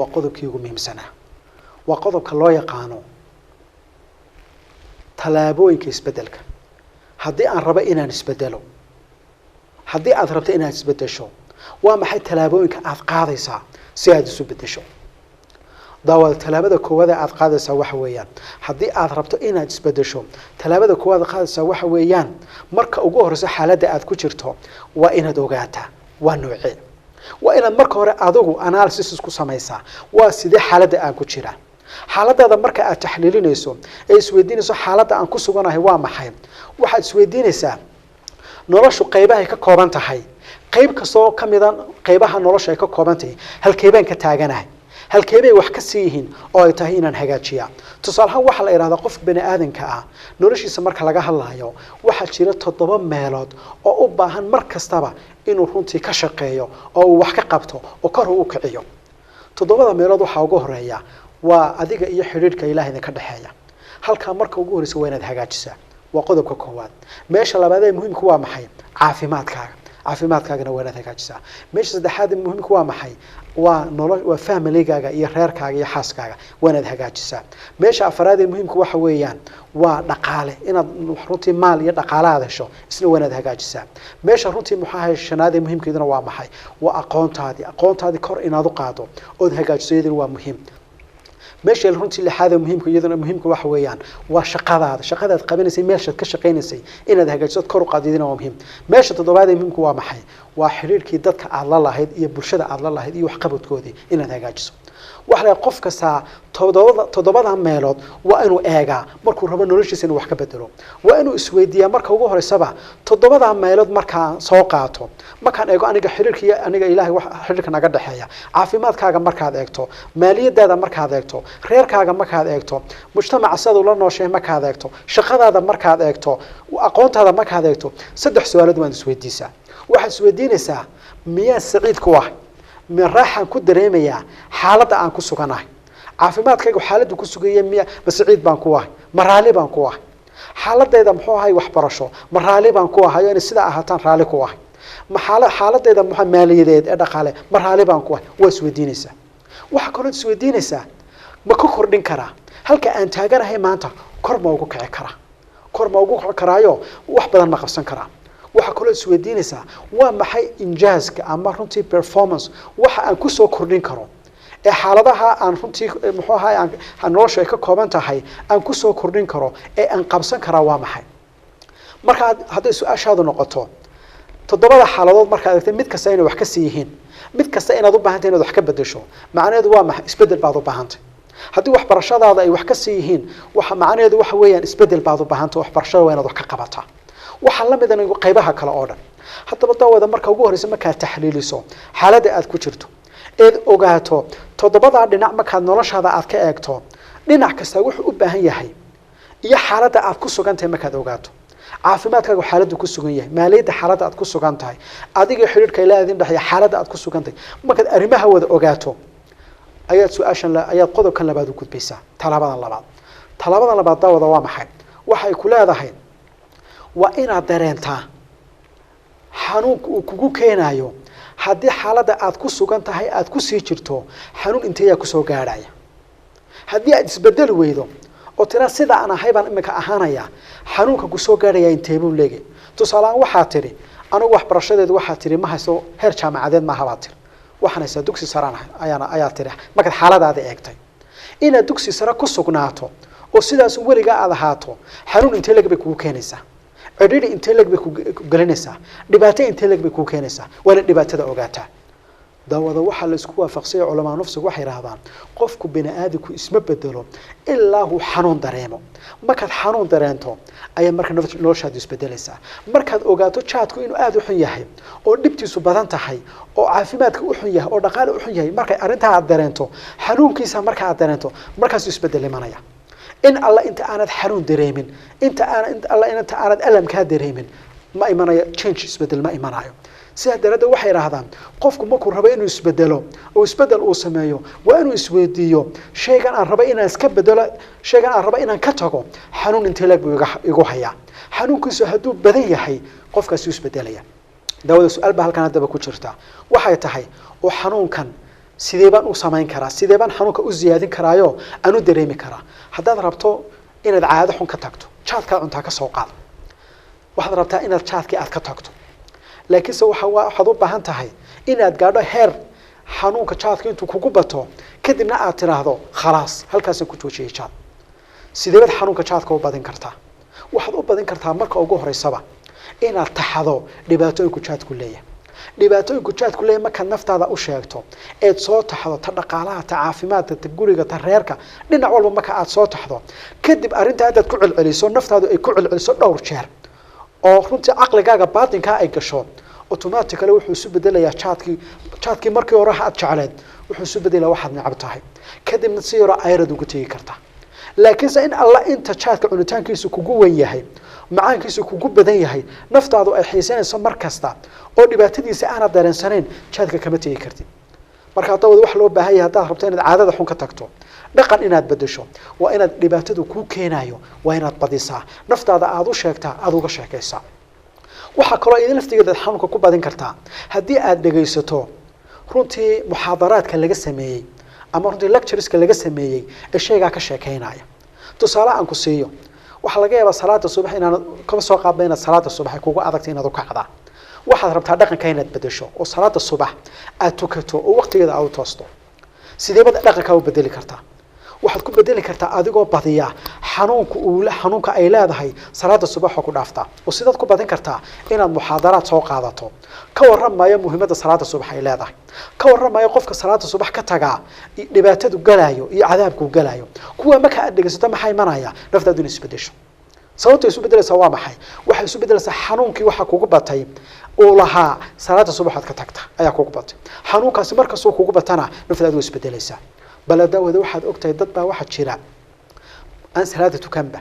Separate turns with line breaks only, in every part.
Waa qodobkii ugu muhiimsanaa, waa qodobka loo yaqaano tallaabooyinka isbeddelka. Haddii aan rabo inaan isbedelo, haddii aad rabto inaad isbedesho, waa maxay tallaabooyinka aada qaadaysaa si aada isu bedesho? Daawada, tallaabada koowaad ee aada qaadaysaa waxa weeyaan, haddii aad rabto inaad isbedesho, tallaabada koowaad aad qaadaysaa waxa weeyaan, marka ugu horeyso xaaladda aad ku jirto waa inaad ogaataa waa noocee. Waa inaad marka hore adigu analysis ku samaysaa: waa sidee xaaladda aan ku jiraa? Xaaladaada marka aad taxliilinayso ee isweydiinayso xaaladda aan ku suganahay waa maxay, waxaad isweydiinaysaa noloshu qaybahay ka kooban tahay, qayb kastoo kamida qaybaha nolosha ay ka kooban tahay, halkeebaan ka taaganahay, halkeebay wax ka sii yihiin oo ay tahay inaan hagaajiyaa? Tusaale ahaan, waxaa la idhahdaa qofka bani aadanka ah noloshiisa marka laga hadlayo, waxaa jira 7 meelood oo u baahan mar kastaba inuu runtii ka shaqeeyo oo uu wax ka qabto oo kor u kiciyo. 7da meelood waxaa ugu horeeya waa adiga iyo xidhiidhka Ilaah idinka dhexeeya. Halkaa marka ugu horeysa waa inaad hagaajisaa, waa qodobka koowaad. Meesha labaad ee muhiimku waa maxay? Caafimaadkaaga. Caafimaadkaagana waa inaad hagaajisaa. Meesha saddexaad ee muhiimku waa maxay? Waa nolo, waa familigaaga iyo reerkaaga iyo xaaskaaga, waa inaad hagaajisaa. Meesha afaraad ee muhiimku waxa weeyaan waa dhaqaale, inaad runtii maal iyo dhaqaale aad hesho, isna waa inaad hagaajisaa. Meesha runtii muxaahay shanaad ee muhiimkeeduna waa maxay? Waa aqoontaadii. Aqoontaadii kor inaad u qaado ood hagaajiso iyaduna waa muhiim. Meesha runtii lixaad ee muhiimka iyaduna muhiimka waxa weeyaan waa shaqadaada, shaqadaad qabanaysay, meeshaad ka shaqaynaysay inaad hagaajiso, kor u qaadidina waa muhiim. Meesha toddobaad ee muhiimka waa maxay? Waa xiriirkii dadka aad la lahayd iyo bulshada aad la lahayd iyo waxqabadkoodii inaad hagaajiso. Waxa la qof kastaa 7da meelood waa inuu eegaa markuu rabo noloshiisa inuu wax ka bedelo. Waa inuu isweydiiyaa marka ugu horeysaba 7da meelood markaan soo qaato, markaan eego aniga xiriirka iyo aniga Ilaahay wax xiriirka naga dhexeeya, caafimaadkaaga markaad eegto, maaliyadaada markaad eegto, reerkaaga markaad eegto, mujtamaca sidaad ula nooshahay markaad eegto, shaqadaada markaad eegto, aqoontaada markaad eegto, 3 su-aalood waad isweydiisaa. Waxaad isweydiinaysaa: miyaan saciid ku ahay? Mi raaxaan ku dareemayaa xaaladda aan ku suganahay? Caafimaadkaygu xaaladdu ku sugaya miya, ma saciid baan ku ahay, ma raalli baan ku ahay? Xaaladayda muxuu ahay waxbarasho, ma raalli baan ku ahay oo inay sidaa ahaataan raalli ku ahay? Ma xaaladayda muxuu maaliyadeed ee dhaqaale, ma raalli baan ku ahay? Waa isweydiinaysaa. Waxaa kaloo isweydiinaysaa: ma ku kordhin karaa halka aan taaganahay maanta? Kor ma ugu kici karaa? Kor ma ugu kici karaayo wax badan ma qabsan karaa? Waxaa kaloo isweydiinaysaa: waa maxay injaaska ama runtii performance waxa aan kusoo kordhin karo ee xaaladaha aan runtii muxuu ahay aan noloshu ay ka kooban tahay aan kusoo kordhin karo ee aan qabsan karaa waa maxay? Marka hadday su-aashaadu noqoto 7da xaaladood markaad eegtay mid kasta inay wax ka sii yihiin, mid kasta inaad u baahantay inaad wax ka bedesho, macnaheedu waa maxay? Isbedel baad u baahantay. Haddii waxbarashadaada ay wax ka sii yihiin, waxa macnaheedu waxa weeyaan isbedel baad u baahantay, waxbarashada waa inaad wax ka qabataa. Waxaa la mid ah qaybaha kale oo dhan. Haddaba daawada, marka ugu horeysa markaad taxliiliso xaaladda aad ku jirto eed ogaato 7daa dhinac markaad noloshaada aad ka eegto, dhinac kasta wuxuu u baahan yahay iyo xaaladda aad ku sugan tahay markaad ogaato, caafimaadkaagu xaaladdu ku sugan yahay, maaliyadda xaaladda aad ku sugan tahay, adiga xidhiidhka Ilaah idin dhexeeya xaaladda aad ku sugan tahay, markaad arrimaha wada ogaato ayaad su-aashan ayaad qodobkan labaad u gudbaysaa, talaabadan labaad. Talaabadan labaad, daawada, waa maxay? Waxay ku leedahay waa inaad dareentaa xanuunka uu kugu keenayo haddii xaaladda aad ku sugan tahay aad kusii jirto. Xanuun inteeyaa kusoo gaadhaya haddii aad isbedeli weydo oo tiraa sida aan ahay baan iminka ahaanaya? Xanuunka kusoo gaadhaya inteebuu leegay? Tusaalehaan, waxaa tidhi anigu waxbarashadeedu, waxaa tidhi, ma haysto heer jaamacadeed maaha baad tiri, waxaan haystaa dugsi saraan ayaana ayaa tidhi. Markaad xaaladaada eegtay inaad dugsi sare ku sugnaato oo sidaas weligaa aad ahaato, xanuun intee leg bay kugu keenaysaa? Cidhidhi intee leg bay ku gelinaysaa? Dhibaato intee leg bay kugu keenaysaa? Waana dhibaatada ogaataa. Daawada, waxaa la isku waafaqsanya culamaa nafsigu waxay yidhahdaan qofku bini aadamku isma bedelo ilaa uu xanuun dareemo. Markaad xanuun dareento ayaa marka noloshaadu isbedelaysaa. Markaad ogaato jaadku inuu aada u xun yahay oo dhibtiisu badan tahay oo caafimaadka u xun yahay oo dhaqaale u xun yahay, markay arrintaa aad dareento, xanuunkiisa marka aad dareento, markaasuu isbedel imanaya. In alla inta aanad xanuun dareemin, inta aan alla inta aanad alamkaa dareemin, ma imanayo change, isbedel ma imanayo. Sidaa daraaddeed waxay idhaahdaan qofku markuu rabo inuu isbedelo oo isbedel uu sameeyo, waa inuu isweydiiyo: shaygan aan rabo inaan iska bedelo, shaygan aan rabo inaan ka tago, xanuun intee leeg buu igu hayaa? Xanuunkiisu hadduu badan yahay, qofkaasi isbedelaya. Daawada, su-aal baa halkan haddaba ku jirta. Waxay tahay oo xanuunkan Sidee baan u samayn karaa? Sidee baan xanuunka u ziyaadin karaayo aan u dareemi karaa? Haddaad rabto inaad caado xun ka tagto, jaadkaa cuntaa ka soo qaad, waxaad rabtaa inaad jaadkii aad ka tagto, laakiinse waxaad u baahan tahay inaad gaadho heer xanuunka jaadka intuu kugu bato, kadibna aad tiraahdo khalaas, halkaasaan ku joojiyay jaad. Sideebaad xanuunka jaadka u badin kartaa? Waxaad u badin kartaa marka ugu horeysaba inaad taxado dhibaatooyinku jaadku leeyahay. Dhibaatooyinku jaadku leeyahay markaad naftaada u sheegto eed soo taxdo, ta dhaqaalaha, ta caafimaadka, ta guriga, ta reerka, dhinac walba marka aad soo taxdo, kadib arrintaa haddaad ku celceliso, naftaadu ay ku celceliso dhowr jeer oo runtii caqligaaga baatinkaa ay gasho, automatically wuxuu isu bedelayaa jaadkii markii hore aad jecleed wuxuu isu bedelayaa waxaad necab tahay. Kadibna si yaroo ayrad ugu tegi kartaa. Laakiinse in alla inta jaadka cunitaankiisu kugu wen yahay, macaankiisu kugu badan yahay, naftaadu ay xiisanayso mar kasta oo dhibaatadiisa aanad dareensanayn, jaadka kama tegi kartid. Marka dawad wax loo baahan yahay haddaad rabto inaad caadada xun ka tagto, dhaqan inaad bedesho, waa inaad dhibaatadu kuu keenayo waa inaad badisaa, naftaada aada u sheegtaa, aada uga sheekaysaa. Waxaa kaloo idin laftigeeda xanuunka ku badin kartaa haddii aad dhegaysato runtii muxaadaraadka laga sameeyey ama runtii lectureska laga sameeyey ee shaygaa ka sheekaynaya. Tusaale aan ku siiyo, waxaa laga yaabaa salaada subax inaanad kaba soo qaadba inaad salaada subax ay kugu adagtay inaad u kacdaa. Waxaad rabtaa dhaqanka inaad bedesho oo salaada subax aad tukato oo waqtigeeda aad u toosto. Sideebaad dhaqankaa u bedeli kartaa? Waxaad ku bedeli kartaa adigoo badiya xanuunka uu xanuunka ay leedahay salaada subax oo ku dhaaftaa. Oo sidaad ku badin kartaa inaad muxaadaraad soo qaadato ka warramaya muhiimadda salaada subax ay leedahay, ka warramaya qofka salaada subax ka tagaa dhibaatadu galayo iyo cadaabku galayo. Kuwa marka aad dhegeysato maxaa imanaya? Naftaadu inay isbedesho. Sababta isu bedelaysaa waa maxay? Waxay isu bedelaysaa xanuunkii waxa kugu batay uu lahaa salaada subax aad ka tagta ayaa kugu batay. Xanuunkaasi markastuu kugu batana naftaadu way isbedelaysaa. Bal daawada waxaad ogtahay dad baa waxaa jira aan salaada tukanba.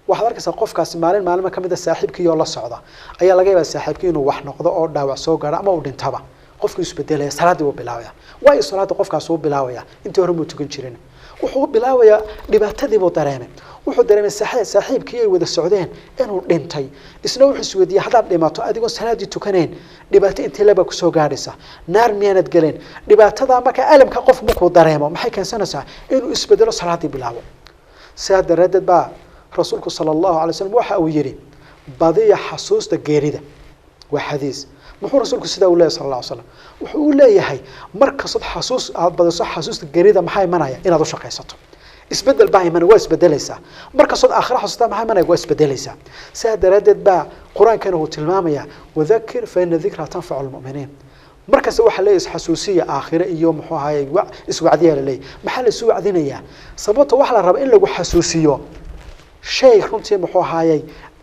Waxaad arkaysaa qofkaasi maalin maalmo kamid a saaxiibkii oo la socda ayaa laga yaabaa saaxiibkii inuu wax noqdo oo dhaawac soo gaaro ama uu dhintaba. Qofkii isbedelaya, salaaddii wuu bilaabaya. Waayo salaada qofkaas uu bilaabaya intii hore muu tukan jirin. Wuxuu bilaabayaa dhibaatadii buu dareemay. Wuxuu dareemay saaxiibkii ay wada socdeen inuu dhintay. Isna wuxuu isweydiiyey haddaad dhimato adigoo salaaddii tukanayn dhibaato intee leba kusoo gaadhaysa, naar miyaanad gelayn? Dhibaatada marka alamka qof markuu dareemo maxay keensanaysaa? Inuu isbedelo, salaaddii bilaabo. Sidaa daraaddeed baa rasuulku sala allahu alay slam waxa uu yidhi badiya xasuusta geerida. Waa xadiis. Muxuu rasuulku sidaa u leeyahy sala alla alay slam? Wuxuu u leeyahay mar kastood xasuus aad badiso xasuusta geerida maxaa imanaya? Inaad u shaqaysato. Isbedel baa imanaya, waa isbedelaysaa. Mar kastood aakhira xasuustaa maxaa imanaya? Waa isbedelaysaa. Sidaa daraaddeed baa qur-aankana uu tilmaamayaa wadakir fa ina dikraa tanfacu lmu'miniin. Markasta waxaa leeyahy isxasuusiya aakhire iyo muxuu ahaye iswacdiyaa la leeyahy. Maxaa la isu wacdinayaa? Sababta waxaa la rabaa in lagu xasuusiyo shay runtii muxuu ahaayey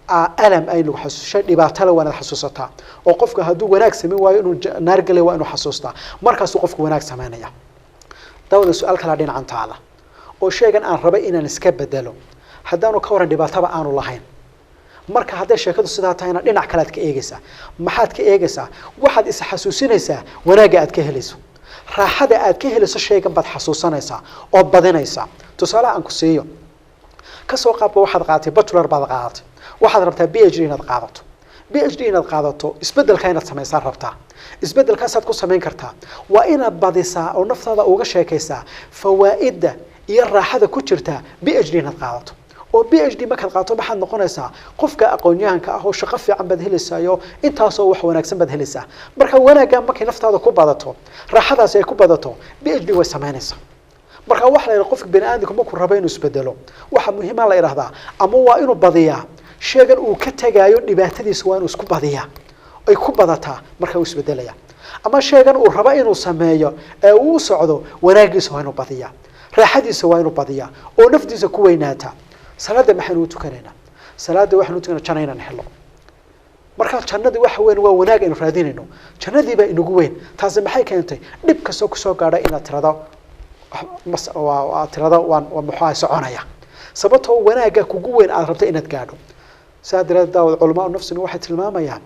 alam ay lagu xasuusiyo, shay dhibaato leh waa inaad xasuusataa. Oo qofka hadduu wanaag samayn waayo inuu naar galay waa inuu xasuustaa, markaasuu qofku wanaag samaynaya. Daawada su-aal kalaa dhinacan taala oo shaygan aan rabay inaan iska bedelo haddaanu ka waran dhibaataba aanu lahayn. Marka hadday sheekadu sidaa tahayna dhinac kale aad ka eegaysaa. Maxaad ka eegaysaa? Waxaad is xasuusinaysaa wanaagga aad ka helayso, raaxada aad ka helayso shaygan baad xasuusanaysaa oo badinaysaa. Tusaale aan ku siiyo, kasoo qaabka waxaad qaadatay bachelor baad qaadatay, waxaad rabtaa PhD inaad qaadato. PhD inaad qaadato isbedelka inaad samaysaa rabtaa. Isbedelkaasaad ku samayn kartaa waa inaad badisaa oo naftaada uga sheekaysaa fawaa'idda iyo raaxada ku jirta PhD inaad qaadato. Oo PhD markaad qaadato maxaad noqonaysaa? Qofka aqoon-yahanka ah oo shaqo fiican baad helaysaa iyo intaasoo wax wanaagsan baad helaysaa. Marka wanaagga markay naftaada ku badato, raaxadaasi ay ku badato, PhD way samaynaysaa. Marka waxa la yidhaha qofka bani aadamka markuu rabo inuu isbedelo waxa muhiima la yidhahdaa ama waa inuu badiyaa sheegan uu ka tagaayo dhibaatadiisa, waa inuu isku badiyaa ay ku badataa, marka uu isbedelaya. Ama sheegan uu rabo inuu sameeyo ee uu u socdo wanaagiisa waa inuu badiyaa, raaxadiisa waa inuu badiyaa oo naftiisa ku weynaataa. Salaada maxaynu u tukanaynaa? Salaada waxaynu u tukanaa janno inaan helo. Marka jannadii waxa weyn waa wanaag aynu raadinayno, jannadii baa inagu weyn. Taasi maxay keentay? Dhib kastoo kusoo gaadha inaad tirado tirado waan muxuu soconaya, sababtoo wanaagga kugu weyn aad rabto inaad gaadho. Saa daraaddeed daawad culamaa nafsina waxay tilmaamayaan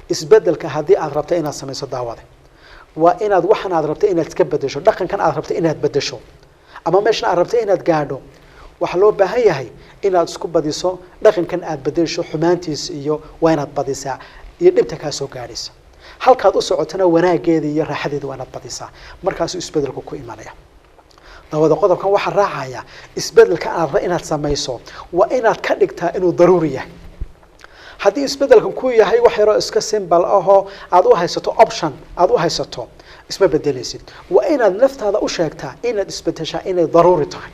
isbedelka haddii aad rabto inaad samayso daawade waa inaad waxan aad rabto inaad iska bedesho, dhaqankan aad rabto inaad bedesho, ama meeshan aad rabto inaad gaadho, waxaa loo baahan yahay inaad isku badiso dhaqankan aad bedesho xumaantiisa iyo waa inaad badisaa iyo dhibta kaa soo gaadhaysa. Halkaad u socotana wanaageeda iyo raaxadeeda waa inaad badisaa. Markaasuu isbedelku ku imanaya. Dabada qodobkan waxaa raacaya, isbedelka aad rabto inaad samayso waa inaad ka dhigtaa inuu daruuri yahay. Haddii isbedelkan ku yahay wax yaroo iska simple ahoo aad u haysato option aad u haysato, isma bedelaysid. Waa inaad naftaada u sheegtaa inaad isbedeshaa inay daruuri tahay.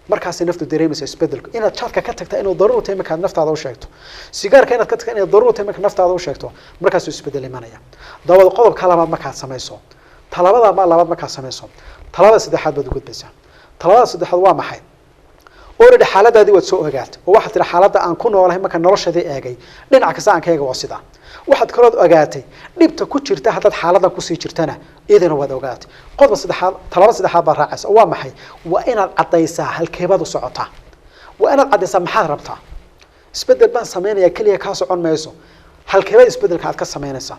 Markaasay naftu dareemaysa isbedelku. Inaad jaadka ka tagtaa inuu daruuri tahay markaad naftaada u sheegto, sigaarka inaad ka tagtaa inay daruuri tahay markaad naftaada u sheegto, markaasuu isbedel imanaya. Dabada qodobka labaad markaad samayso, talabada ma labaad markaad samayso, talabada saddexaad baad u gudbaysaa. Talabada saddexaad waa maxay? Already xaaladaadii waad soo ogaatay, oo waxaad tihi xaaladda aan ku noolahay marka noloshadii eegay, dhinac kasta aan ka eega, waa sidaa. Waxaad kalood ogaatay dhibta ku jirta haddaad xaaladan kusii jirtana, iyadana waad ogaatay. Qodobka saddexaad, talaba saddexaad baad raacaysa, oo waa maxay? Waa inaad caddaysaa halkeebaad u socotaa. Waa inaad caddaysaa maxaad rabtaa. Isbedel baan samaynayaa keliya kaa socon mayso. Halkeebaad isbedelka aad ka samaynaysaa?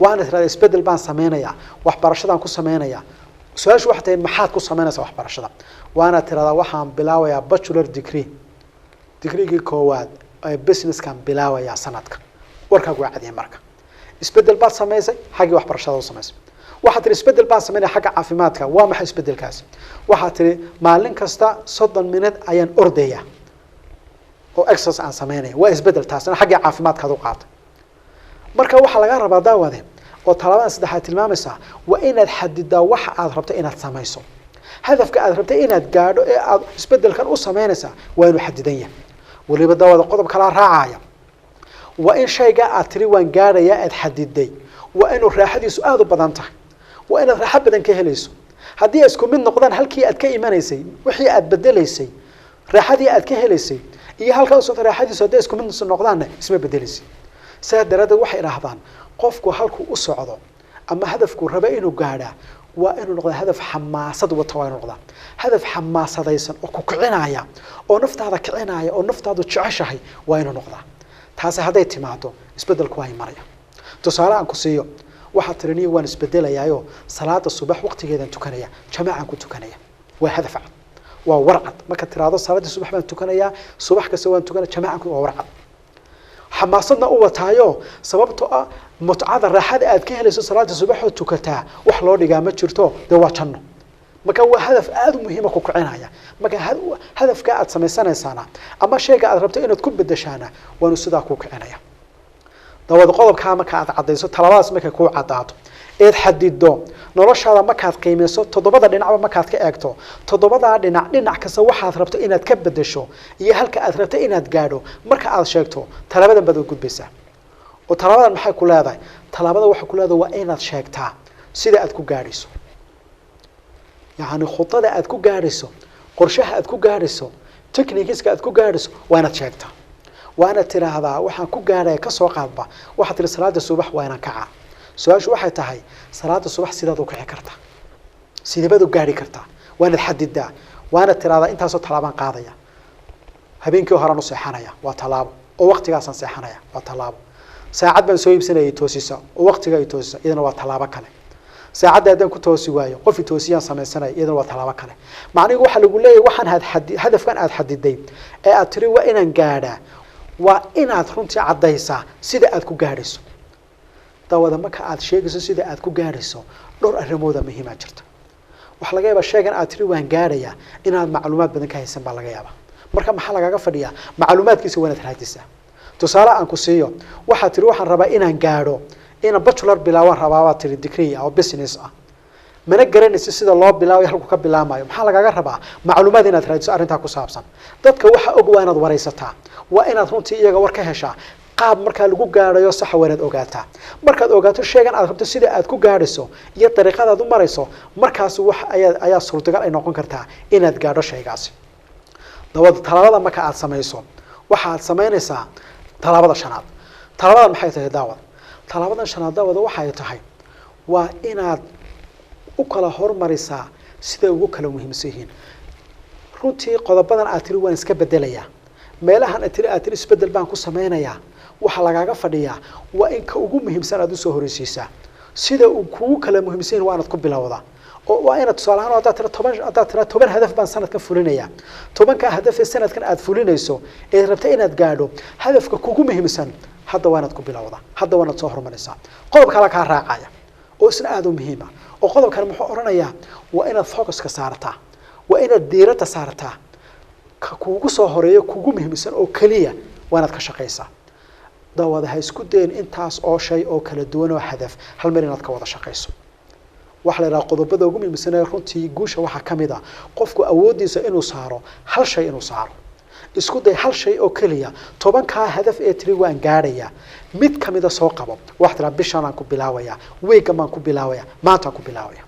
Waa inaad tirahdaa isbedel baan samaynayaa, waxbarashadaan ku samaynayaa. Su-aashu waxay tahay, maxaad ku samaynaysaa waxbarashada? Waa inaad tirahdaa waxaan bilaabayaa bachelor degree, degreegii koowaad ee businesskaan bilaabayaa sanadka. Warkaagu waa cadiya. Marka isbedel baad samaysay xaggii waxbarashada u samaysay. Waxaad tihi isbedel baan samaynaya xagga caafimaadka. Waa maxay isbedelkaasi? Waxaad tihi maalin kasta 30 minute ayaan ordaya oo exercise aan samaynaya. Waa isbedel, taasina xaggii caafimaadkaad u qaatay. Marka waxaa lagaa rabaa, daawade, oo talabadan saddexaad tilmaamaysaa, waa inaad xadidaa waxa aad rabto inaad samayso. Hadafka aad rabtay inaad gaadho ee aad isbedelkan u samaynaysaa waa inuu xadidan yahay. Weliba, daawada, qodob kalaa raacaya. Waa in shayga aad tiri waan gaadhayaa aad xadiday waa inuu raaxadiisu aada u badan tahay. Waa inaad raaxo badan ka helayso. Haddii ay isku mid noqdaan halkii aad ka imanaysay, wixii aad bedelaysay, raaxadii aad ka helaysay iyo halkaa usocota raaxadiisu hadday isku mid noqdaanna, isma bedelaysid. Sidaa daraaddeed waxay idhaahdaan qofku halkuu u socdo ama hadafkuu raba inuu gaadhaa waa inuu noqdaa hadaf xamaasad wata. Waa inuu noqdaa hadaf xamaasadaysan oo ku kicinaya, oo naftaada kicinaya, oo naftaadu jeceshahay waa inuu noqdaa. Taasi hadday timaado, isbedelku waa imanaya. Tusaale aan ku siiyo: waxaad tiri, niyo, waan isbedelayaayo, salaada subax waqtigeedaan tukanaya, jamaacaan ku tukanaya. Waa hadaf cad, waa war cad. Markaad tiraahdo salaadii subax baan tukanayaa, subax kasta waan tukanaya jamaacan ku, waa war cad, xamaasadna u wataayo, sababtoo ah mutcada, raaxada aad ka helayso salaada subaxoo tukataa wax loo dhigaa ma jirto, dee waa janno. Marka waa hadaf aada u muhiima ku kicinaya. Marka hadafka aad samaysanaysaana ama shayga aad rabto inaad ku bedeshaana waanu sidaa ku kicinaya. Dabad qodobkaa marka aad caddayso, talabadaas markay kuu caddaato, eed xadido noloshaada, markaad qiimeyso toddobada dhinacba, markaad ka eegto toddobadaa dhinac, dhinac kasta waxaad rabto inaad ka bedesho iyo halka aad rabto inaad gaadho marka aad sheegto, talabadan baad u gudbaysaa. Oo talabadan maxay ku leedahay? Talaabada waxay ku leedahay waa inaad sheegtaa sida aad ku gaadhayso, yacni khudada aad ku gaadhayso, qorshaha aad ku gaadhayso, techniqueska aad ku gaadhayso waa inaad sheegtaa. Waa inaad tiraahdaa waxaan ku gaadhaya. Kasoo qaadba waxaad tihi salaada subax waa inaan kacaa. Su-aashu waxay tahay, salaada subax sidaad u kici kartaa? Sideebaad u gaadhi kartaa? Waa inaad xadidaa. Waa inaad tiraahdaa intaasoo tallaabaan qaadaya. Habeenkii horaan u seexanaya, waa tallaabo, oo waqtigaasaan seexanaya, waa tallaabo. Saacad baan soo iibsanaya toosisa, oo waqtiga ay toosisa, iyadana waa tallaabo kale. Saacadda haddaan ku toosi waayo, qof i toosiyaan samaysanaya, iyadana waa tallaabo kale. Macnihi waxaa lagu leeyahy, waxaan aad xadi hadafkan aad xadiday ee aad tiri waa inaan gaadhaa, waa inaad runtii caddaysaa sida aad ku gaadhayso. Daawada, marka aad sheegayso sida aad ku gaadhayso, dhowr arrimooda muhiimaa jirta. Waxaa laga yaabaa sheegan aad tiri waan gaadhayaa inaad macluumaad badan ka haysan baa laga yaabaa. Marka maxaa lagaga fadhiyaa? Macluumaadkiisa waa inaad raadisaa. Tusaale aan ku siiyo: waxaad tiri waxaan rabaa inaan gaadho, inaan bachelor bilaabaan rabaa baad tiri, degree ah oo business ah. Mana garanaysid sida loo bilaabay, halku ka bilaamayo. Maxaa lagaga rabaa? Macluumaad inaad raadiso arrintaa ku saabsan. Dadka waxa og waa inaad waraysataa, waa inaad runtii iyaga war ka heshaa. Qaab markaa lagu gaadhayo saxa waa inaad ogaataa. Markaad ogaato sheegan aad rabto sida aad ku gaadhayso iyo dariiqadaad u marayso, markaas wax ayaa suurtagal ay noqon kartaa inaad gaadho shaygaasi. Dabad talaabada marka aad samayso, waxaad samaynaysaa talaabada shanaad. Talaabadan maxay tahay, daawad? Talaabadan shanaad, daawada, waxay tahay waa inaad u kala hormarisaa siday ugu kala muhiimsan yihiin. Runtii qodobadan aad tiri waan iska bedelayaa, meelahan aad tiri isbedel baan ku sameynayaa, waxaa lagaaga fadhiyaa waa in ka ugu muhiimsan aad usoo horeysiisaa. Sida uu kugu kala muhiimsan yahin waa inaad ku bilowdaa. Oo waa inaad tusaale ahaan haddaad tira 10, haddaad tira 10 hadaf baan sanadkan fulinayaa, 10-ka hadaf ee sanadkan aad fulinayso ee rabta inaad gaadho, hadafka kugu muhiimsan hadda waa inaad ku bilowdaa, hadda waa inaad soo horumarinaysaa. Qodob kale kaa raacaya oo isna aada u muhiima, oo qodobkan muxuu odhanayaa? Waa inaad focuska saartaa, waa inaad diiradda saartaa ka kuugu soo horeeyo, kugu muhiimsan oo keliya waa inaad ka shaqaysaa. Daawada, ha isku dayin intaas oo shay oo kala duwan oo hadaf hal mar inaad ka wada shaqayso. Waxaa la yidhaha qodobada ugu muhiimsan ee runtii guusha waxaa ka mid ah qofku awooddiisa inuu saaro hal shay, inuu saaro, isku day hal shay oo keliya. 10-kaa hadaf ee tiri waan gaadhayaa, mid kamida soo qabo. Waxaa tiraa bishaan aan ku bilaabaya, weegan baan ku bilaabaya, maantaan ku bilaabaya.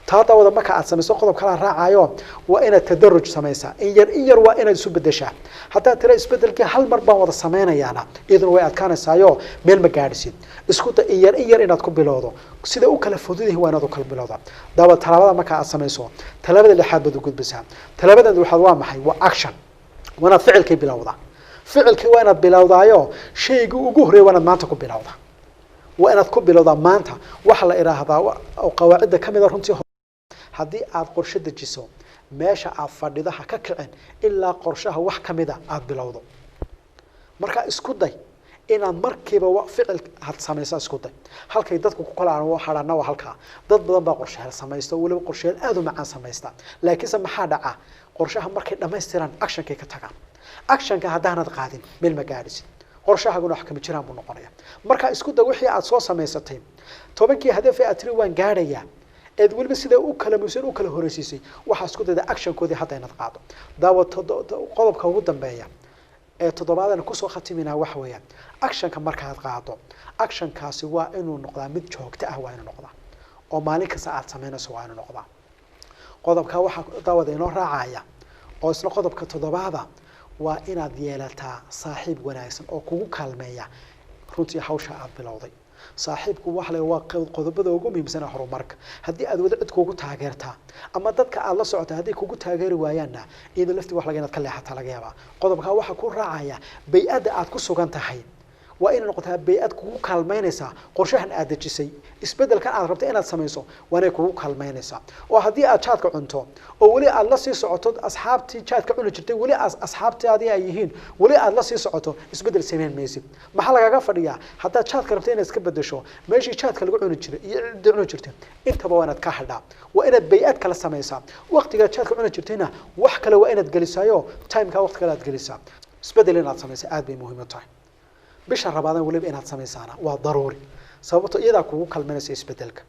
Taa daawada marka aad samayso, qodob kalaa raacayo: waa inaad tadaruj samaysaa, in yar in yar waa inaad isu bedeshaa. Haddaad tira isbedelkii hal mar baan wada samaynayaana, iyaduna way adkaanaysaayo, meel ma gaadhisid. Isku da in yar in yar inaad ku bilowdo, sida u kala fududihin waa inaad u kala bilowda. Daawa, talaabada marka aad samayso, talaabada lixaad baad u gudbaysaa. Talaabada lixaad waa maxay? Waa action, waa inaad ficilkii bilowdaa. Ficilkii waa inaad bilowdaayo, shaygii ugu horreeya waa inaad maanta ku bilowdaa, waa inaad ku bilowdaa maanta. Waxaa la idhaahdaa oo qawaacidda kamid a runtii, haddii aad qorshe dejiso, meesha aad fadhido ha ka kicin ilaa qorshaha wax kamida aada bilowdo. Marka isku day inaad markiiba ficil aad samaysa, isku day. Halkay dadku ku kala hadhana waa halkaa. Dad badan baa qorshaheel samaysta, weliba qorshaheel aada u macaan samaysta, laakiinse maxaa dhaca? Qorshaha markay dhamaystiraan actionkay ka tagaan. Actionka haddaanad qaadin, meel ma gaadhisid, qorshahaguna wax kama jiraan buu noqonaya. Marka isku day wixii aad soo samaysatay, 10-kii hadaf ee aad tiri waan gaadhayaa, eed weliba sida u kala musan u kala horeysiisay, waxaa isku dayda actionkoodii hadda inaad qaado. Daawa, qodobka ugu dambeeya ee toddobaadana kusoo khatiminaa waxa weeyaan, actionka markaad qaado, actionkaasi waa inuu noqdaa mid joogto ah, waa inuu noqdaa oo maalin kasta aad samaynayso waa inuu noqdaa. Qodobka waxaa daawada inoo raacaya oo isna qodobka toddobaada, waa inaad yeelataa saaxiib wanaagsan oo kugu kaalmeeya runtii hawsha aad bilowday. Saaxiibku waxa la waa qodobada ugu muhiimsan ee horumarka. Haddii aad wada cid kugu taageertaa ama dadka aad la socota hadday kugu taageeri waayaanna, iyada laftii wax laga inaad ka leexataa laga yaabaa. Qodobkaa waxaa ku raacaya, bay-adda aad ku sugan tahay waa inay noqotaa bay-ad kugu kaalmaynaysaa qorshahan aad dejisay, isbedelkan aad rabto inaad samayso waa inay kugu kaalmaynaysaa. Oo haddii aad jaadka cunto oo weli aad la sii socoto asxaabtii jaadka cuni jirtay, weli asxaabtaadii ay yihiin, weli aad la sii socoto, isbedel samayn maysid. Maxaa lagaga fadhiyaa? Haddaad jaadka rabto inaad iska bedesho, meeshii jaadka lagu cuni jiray iyo cidda cuni jirtay intaba waa inaad ka hadhaa, waa inaad bay-ad kala samaysaa. Waqtigaad jaadka cuni jirtayna wax kale waa inaad gelisaayo, timeka waqti kale aad gelisaa. Isbedel inaad samaysa aad bay muhiim u tahay. Bisha rabaadan weliba inaad samaysaana waa daruuri, sababto iyadaa kugu kalmanaysa isbedelka.